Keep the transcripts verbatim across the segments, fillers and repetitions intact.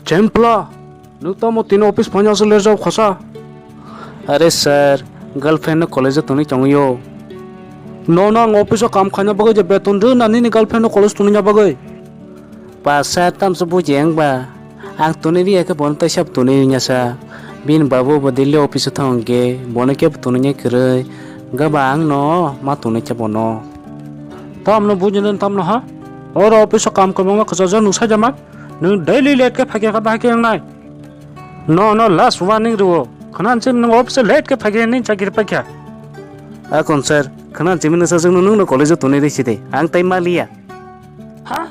Chempla, nwng tamo tini office phaina aswk lerjak khosa? Are sir, girlfriend no college o tonwi tongwi o. Nono ang office o kam khaina bagwi je beton rw na nini girlfriend no college tonwi na bagwi? Ba sir, tamsa buji ang ba. Ang tonwi riya khe bono taisa bo tonwi riya sa. Bini babu bo Delhi office o thang khe bono khe bo tonwi ya kwrwi. Gaba ang no ma tonwi khe bono. Tamno buji nw tamno ha? Oro office o kam kwbangma khwchajak nwng saijama. Nwng daily late khe phaikha kha bahai khe wngnai. No, no, last warning rwo. Khna chim nwng office late khe phaikha nini chakri paikha. Akon sir, khna chim nasa jwng nwng no college o tonwi risi de. Ang tai maliya. Ha?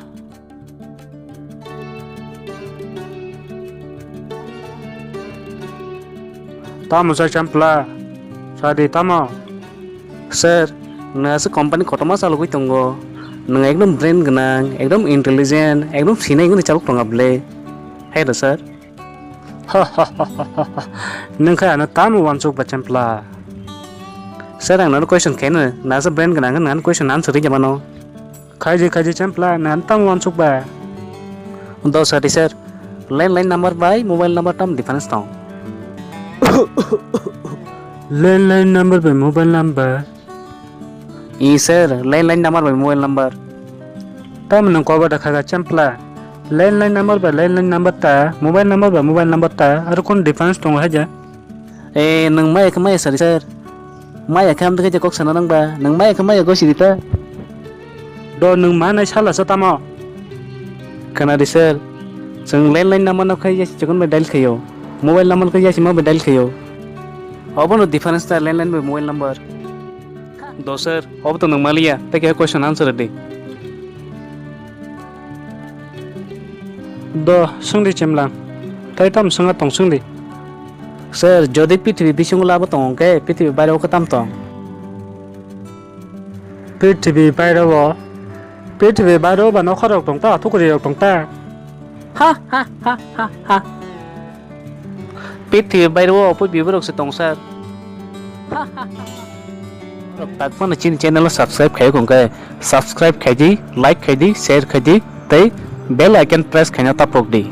Tamo sa champla. Sadi tamo. Sir, nwng aswk company kotorma chalogwi tongo. Nwng ekdom brain gwnang, ekdom intelligent, ekdom sinai gwnwi chalok tonga bwle. Hai da sir. Nwng khe ano tamo uansuk ba chempla? Sir, ang nono question khaino, nasa brain gwnang hwnwi ano question answer rwgya mano. Khaidi khaidi chempla, nwng ano tamo uansuk ba? Do sadi sir, landline number bai mobile number tam difference tong? Landline number bai mobile number? I sir, landline number bai mobile number. Tamo nwng koba da khaga chempla? Landline number bai landline number ta, mobile number bai mobile number ta, aro kon difference tongo haja? E, nwng maya khe maya sari sir. Maya khe amtwkhe je kok sana nang ba, nwng maya khe maya gosi di ta. Do nwng manai sala sa tamo? Khna di sir, chwng landline number no khe yasi chikon bai dial khayo, mobile number khe yasi ma bai dial khayo. Obono difference ta landline bai mobile number. Do sir, obo to nwng maliya, tei khe question answer di. Do, swngdi chemlang. Tai tam swngna tong swngdi. Sir, jodi prithibi bisingo labo tong hwnkhe, prithibi baireo khe tam tong? Prithibi baireo, prithibi baireo ba nokha rok tong ta, thukri rok tong ta. Ha ha ha ha ha. Prithibi baireo opoi biborok se tong sir. Ha ha ha. Tak phano chini channel o subscribe khayo kongkhe, subscribe khaidi, like khaidi, share khaidi, tei bell icon press khaina tapok di.